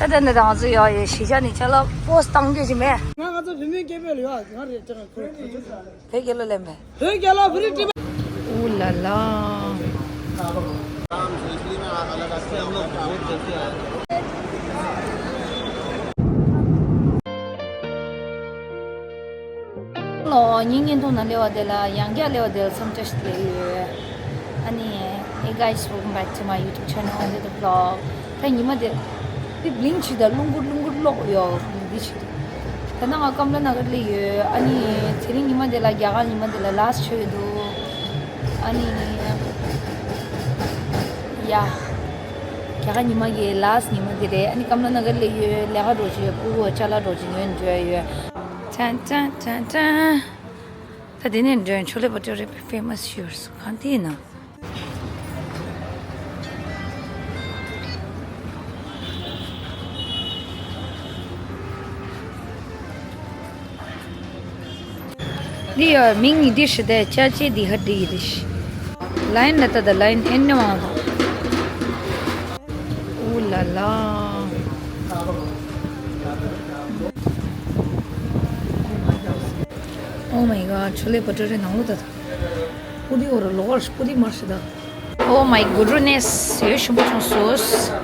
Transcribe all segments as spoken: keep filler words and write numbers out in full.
ད་ལྟ་ནི་རང་ཚོ་ཡོད་ཡོད་གཞིས་ཆགས་ནས་ཅ་ལག་པོ་སི་བཏང་རྒྱུ་ཞིག་མེད། ང་ང་ཚོ་བུད་མེད་སྐད་འབོད་ལ་ཡོད་ང་རེད་ཅང་ཁོ་བོད་རྒྱལ་ལོ་ལེན་པས། བོད་རྒྱལ་ལོ་བོད་རིགས་བཀྲིས་པ། Ooh la la. ལོ་ཉིན་བརྙན་ཐུང་ནང་སླེབས་པ་དེ་ལ་ཡང་བསྐྱར་སླེབས་པ་དེ་ལ་འཚམས་འདྲི་ཞུ་ཡ་ཡོད། ཨ་ནི། Hey guys, welcome back to my YouTube channel, Andy the Vlog. ད་ཉི་མ་དེ། དེ་བླིང་ཆི་ད་རླུང་བུ་རླུང་བུ་གློག་ཡོད་འདི་ཆི། ད་ནང་ང་ཀམ་ལ་ན་གར་སླེབས་ཡོད། ཨ་ནི། དེ་རིང་ཉི་མ་དེ་ལ་རྒྱ་གར་ཉི་མ་དེ་ལ་ལཱ་སི་ཊི་ཆགས་ཡོད་འདུག་ཨ་ནི། ཡ། རྒྱ་གར་ཉི་མ་གི་ལཱ་སི་ཊི་ཉི་མ་དེ་རེད། ཨ་ནི་ཀམ་ལ་ན་གར་སླེབས་ཡོད། ལས་ཀ་འགྲོ་ཆེད་ཡོད། ཕྲུ་གུ་ཅ་ལག་འགྲོ་ཆེད་ཉོས་འགྲོ་ཡ་ཡོད། ཅན་ཅན་ཅན་ཅན། ད་དེ་ནས་འདྲ་ཆོ་ལེ་བ་ཊོ་རི་ཕེ་མ་སི་ཡོད་སུ་གང་དེ་ཡིན་ན། འདི་ཡོད་མིང་ནི་འདི་ཧྲི་དེ་ཅ་ཅེ་འདི་ཧ་འདི་ཡི་རི་ཤི། ལའིན་ལ་ད་ད་ལའིན་ཨེན་ནི་ཝང་། Ooh la la. Oh my god, ཆོ་ལེ་བ་ཊོ་རི་ནང་ལོ་ད་ད། པུ་རི་འོ་ར་ལོ་བར་པུ་རི་མར་ཤི་ད། Oh my goodness, ཡོད་ཞུམ་པོ་ཆུང་སོས།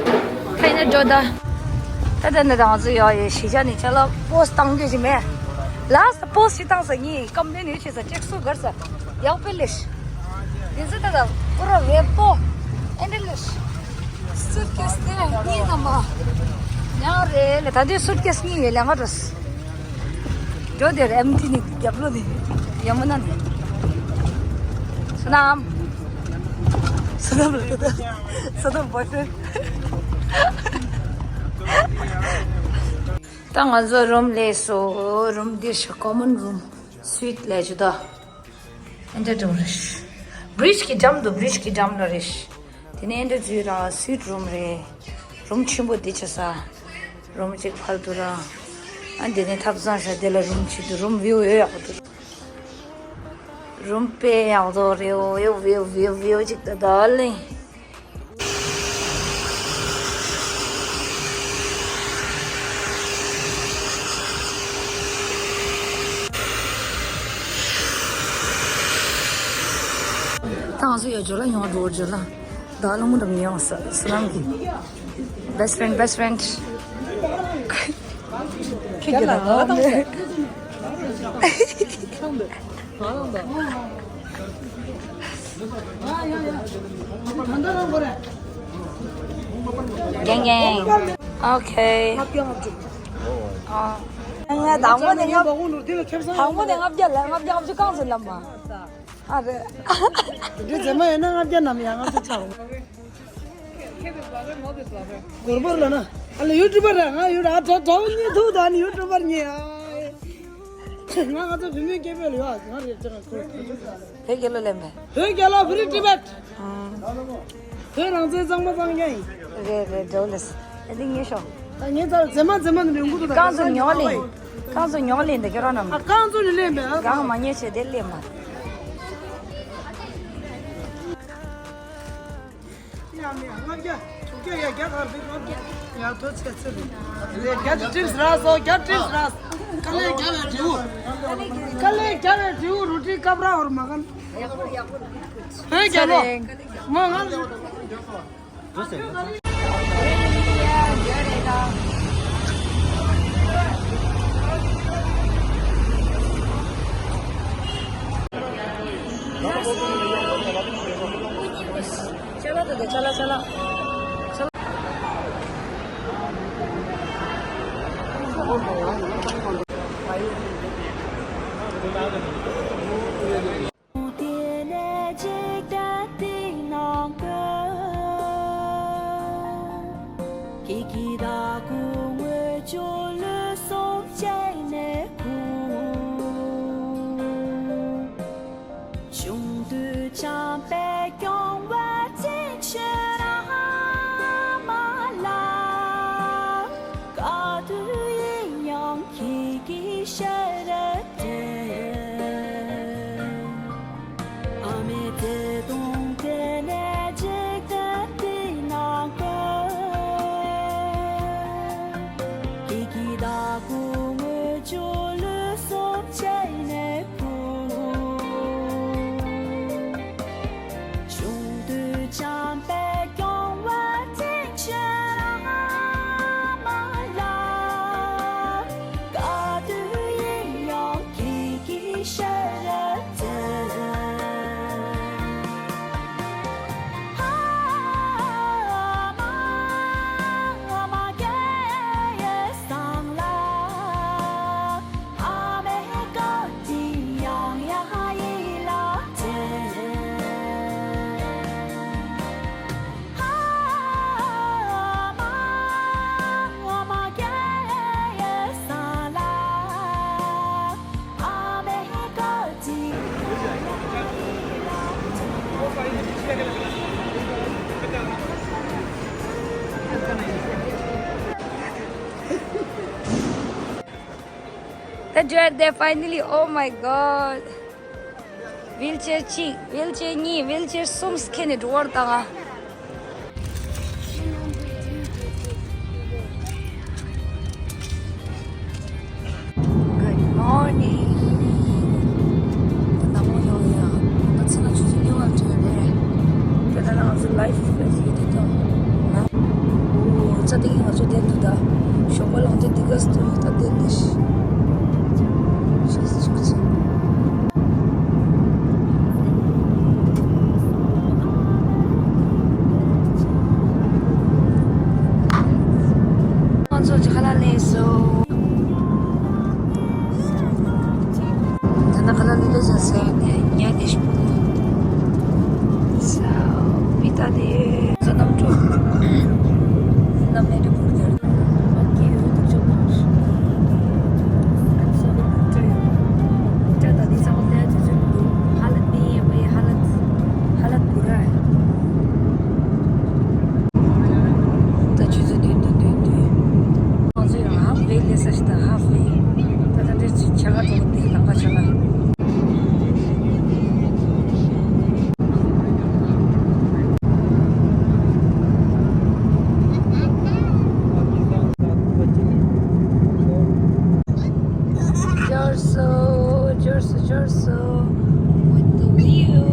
ཁ་ཡིན་ན་འགྲོ་ད། ད་ད་ནི་རང་ཚོ་ཡོད་ཡོད་གཞིས་ཆགས་ནས་ཅ་ལག་པོ་སི་བཏང་རྒྱུ་ཞིག་མེད། ལཱ་སི་ཊི་པོ་སི་ཞིག་བཏང་ས་ངས་ཀམ་པེ་ནི་བྱེད་ས་ཅེག་སུ་གར་ས་ཡག་པེ་ལེ་ཤི། དེ་ཚོ་ད་ད་ཀུ་ར་བེ་པོ་ཨེ་འདྲ་ལེ་ཤི། སུཊ་ཀེ་སི་དེ་གཉིས་ཙམ་མ། ཉག་རེད་ལ་ད་དུས་སུཊ་ཀེ་སི་གཉིས་ཡོད་ལས་ང་འགྲོ་སི། འགྲོ་དེར་ཨེམ་ཐི་ནི་རྒྱབ་ལོ་ནི་ཡ་མོ་ན་ནི། སོ་ནམ། སོ་ནམ་ལ་ད་ད་སོ་ནམ་བོའི་ཕྲེན། ད་ང་ཚོ་རུམ་ལས་སོ་རུམ་འདི་ཤ་ཀོ་མོན་རུམ་སུ་ཝིཊ་ལས་ཇུ་ད། ཨེ་འདྲ་འགྲོ་རེད། བྷི་རིཇ་གི་འགྲམ་དུ་བྷི་རིཇ་གི་འགྲམ་ལ་རེད། དེ་ནས་ཨེ་འདྲ་འཛུལ་ར་སུ་ཝིཊ་རུམ་རེད། རུམ་ཆེན་པོ་འདི་ཆ་ས། རུམ་གཅིག་ཕར་དུ་ར། ཨ་འདི་ནས་ཐབ་ཚང་ཤ་དེ་ལ་རུམ་གཅིག་ཏུ་རུམ་བིའུ་ཡོད་ཡག་པོ་འདུག་རུམ་དཔེ་ཡག་པོ་རེད་འོ་ཡོ་བིའུ་བིའུ་བིའུ་གཅིག་ཏུ་ད་ལེ། ད་ང་ཚོ་ཡ་ཇོ་ལ་ཡོང་བ་འགྲོ་ཇོ་ལ། ད་ལོ་མུ་འགྲམ་ཡོང་ས་སུ་རང་གི། Best friend, best friend. ཁྱེད་ཀྱི་ད་ལོ་ནས། རྒན་རྒན། ཨོ་ཁེ། ཨ། ང་དང་པོ་ནས་ལྔ། དང་པོ་ནས་ལྔ་བརྒྱ་ལ་ལྔ་བརྒྱ་ལྔ་བཅུ་རྐང་ཟིན་ལ་མ། ཨ་རེད། འདི་རྫས་མ་ཡིན་ན་ལྔ་བརྒྱ་ནམ་ཡང་ལྔ་བཅུ་ཆགས། གོར་པར་ལ་ན། ཨ་ལ་ཡུ་ཊུབ་པར་ར་ང་ཡུ་ཊུབ་པར་ཉེ་ཐུག་ད་ནི་ཡུ་ཊུབ་པར་ཉེ་ཨ། ང་ང་ཚོ་བུད་མེད་སྐད་འབོད་ལ་ཡོད་ང་རེད་ཅེས་ཁོ། བོད་རྒྱལ་ལོ་ལེན་པས། བོད་རྒྱལ་ལོ་བོད་རིགས་ཏི་བེད། བོད་རང་བཙན་གཙང་མ་གཙང་རྐྱང་ཡིན། རེད་རེད་འགྲོ་ལེས། ཨ་འདི་ངས་ཤོག་ད་ངས་ད་རྫས་མ་རྫས་མ་འདི་ཡོང་གི་འདུག་ད་རྐང་བཙུགས་ཉོག་ལེན། རྐང་བཙུགས་ཉོག་ལེན་འདི་ཁྱོད་རང་རྣམས། ཨ་རྐང་བཙུགས་ནས་ལེན་པས་ཨ། རྐང་མ་ཉོས་བྱས་དེ་ལེན་པ། ཡ་མི་ལྔ་བརྒྱ་དྲུག་བརྒྱ་ཡ་བརྒྱ་གར་འདུག་ལྔ་བརྒྱ་ཡ་ཐོ་ཚད་ཚད་འདུག་ལས་བརྒྱ་དེ་ཊིབ་སི་རག་སོ་བརྒྱ་ཊིབ་སི་རག་དཀའ་ལས་བརྒྱ་བའི་དྲིའུ། དཀའ་ལས་བརྒྱ་བའི་དྲིའུ་རུ་ཏི་ཀབ་ར་ཧོར་མ་གན། ཧེ་རྒྱ་ལོ། མ་ང་ལ། གཞུང་དུ་བྱམས་པས་སྐྱོང་བར་བྱིན་ཕྱིར་ཨ་མ་ལགས། ག་དུས་ཡིན་ཡང་ཁྱེད་ཀྱི་ཞལ་རས་དྲན། ཨ་མའི་བརྩེ་དུང་དེ་ནས་འཇིག་རྟེན་འདི་ན་དགོས། That's where they finally, oh my god. Wheelchair གཅིག wheelchair གཉིས wheelchair གསུམ་ཁྱེར་ནས་འགྲོ་བར་བཏང་ང་། Good morning. ད་ནང་ལོགས་ཡོང་ཡ། ད་ཚེ་ན་ཆུ་ཚོད་གཉིས་པར་ཐོན་རེད། དེ་ལྟར་ང་ཚོ་life vest ཡོད་དེ་ཐོན། ཨོ། ཙ་དེ་གིས་ང་ཚོ་བསྡད་འདུག་ད་ཞོགས་པ་ལངས་དུས་འདི་ག་སྟོད་ད་བསྡད་འདི་ཤི། ཤི་ཆུག་ཆུག་ང་ཚོ་ཅི་ཁ་ལག་ལེན་སོང་། ད་ནི་ཁ་ལག་ལེན་ལེ་ཟ་ཟེར་ནས་ཉལ་བསྡད་ཤོག་ས་བི་ཏ་དེ་ཚོ་གནམ་གྲུ་གནམ་ནས་འགྲོ་དགོས་དེར། Okay, you took your lunch. I'm so hungry. ད་ད་འདི་ཚང་མ་ལས་ཚོད་ཚོད་མི་འདུག་ཧ་ལ་ཏི་ཡ་བའི་ཧ་ལ་ཧ་ལ་བུ་ར། ད་ཆུ་ཚོད་བདུན་དང་བདུན་བདུན། ང་ཚོ་ཡང་halfway སླེབས་ས་ཞིག་དང་halfway། ད་ད་འདྲ་ཅིག་བྱ་དགའ་གྲོགས་དེ་ལག་པ་བྱ་དགའ། Jorso, Jorso, Jorso, with the view.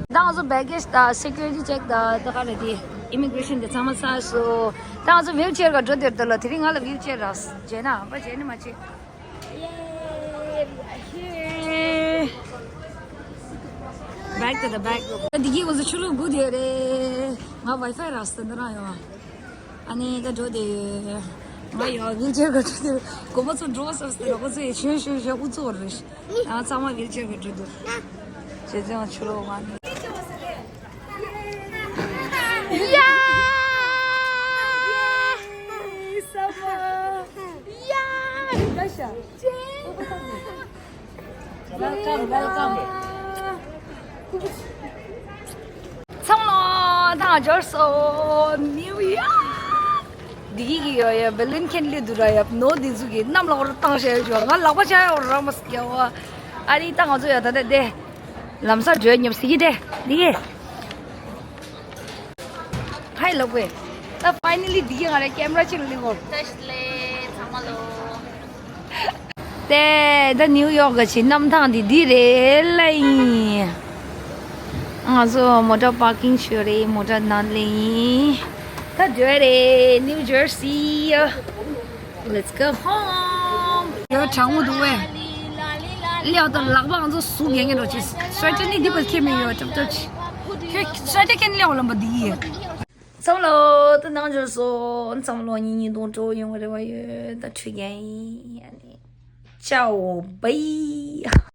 ད་ང་ཚོ་baggage དང་security check དང་ད་ག་རེ་དེ་immigration དེ་ཚང་མ་ཚར་སོང་། ད་ང་ཚོ་wheelchair ག་འགྲོ་འདོད་འདུག་ལ། དེ་རིང་ང་ལ་wheelchair རག་བྱས་ན་པ་བྱས་ནི་མ་བྱས། Yay, we are here. Back to the back. འདི་གི་ང་ཚོ་ཆུ་ལོག་སྒུག་བསྡད་རེད། ང་Wi-Fi རག་སོང་འདི་རང་ཡོང་། ཨ་ནི་ད་འགྲོ་དེ། ང་ཡང་wheelchair ག་འགྲོ་དེ། དགོན་པ་ཚོ་འགྲོ་བ་སོབ་སོབ་ར་ཁོ་ཚོ་ཡི་ཤོན་ཤོན་ཤོན་ཨུ་ཚུགས་རེད། ང་ཚང་མ་wheelchair ག་འགྲོ་དུ། བྱས་ཙང་ཆུ་ལོག་མ་ནི། ཡ། Welcome, welcome. ཚང་མ་ལོ་ཐང་འབྱོར་སོང་། New York. འདི་གི་ཡོད་ཡ་བེ་ལིན་ཁེན་ལི་དུ་ར་ཡ་ནོ་འདི་ཚུ་གི་གནམ་ལ་འོར་བཏང་བྱས་ཡོད། ང་ལག་པ་ཆག་ཡ་འོར་རང་མ་སྐྱ་བ། ཨ་རི་ད་ང་ཚོ་ཡ་ད་ད་དེ་ལམ་སང་བྲོས་ཉོབ་སི་གི་དེ་འདི་གི། Hi ལོག་པས། ད་finally འདི་གི་ང་རེ་camera ཅིག་ལི་གོ། བཀྲ་ཤིས་བདེ་ལེགས་ཚང་མ་ལོ། དེ་ད་ནིའུ་ཡོག་གི་ཆེ་གནམ་ཐང་འདི་འདི་རེད་ལ་ཡིན། ང་ཚོ་མོ་ཊ་པར་ཀིང་ཞུ་རེད། མོ་ཊ་ནང་ལ་ཡིན། ད་འགྲོ་རེད། New Jersey. Let's go home. ཡོད་གྲང་མོ་འདུག་བས། ལེའོ་ད་ལག་པ་ང་ཚོ་ཟུག་གེ་གེ་འགྲོ་ཅི། sweater ནི་འདི་པ་ཁྱེར་མི་ཡོད་ཅབ་ཅབ་ཅི། ཁྱོད་sweater ཁྱེར་ལེའོ་ལམ་པ་འདི་ཡིན། ཚང་མ་ལོ་ད་ནང་འབྱོར་སོང་། ཚང་མ་ལོ་གཉིས་གཉིས་གཏོང་སྤྲོ་ཡོང་བ་རེ་བ་ཡོད། ད་ཁྲུས་རྒྱན་ཡིན། ཨ་ནི་ཅའོ་བའི།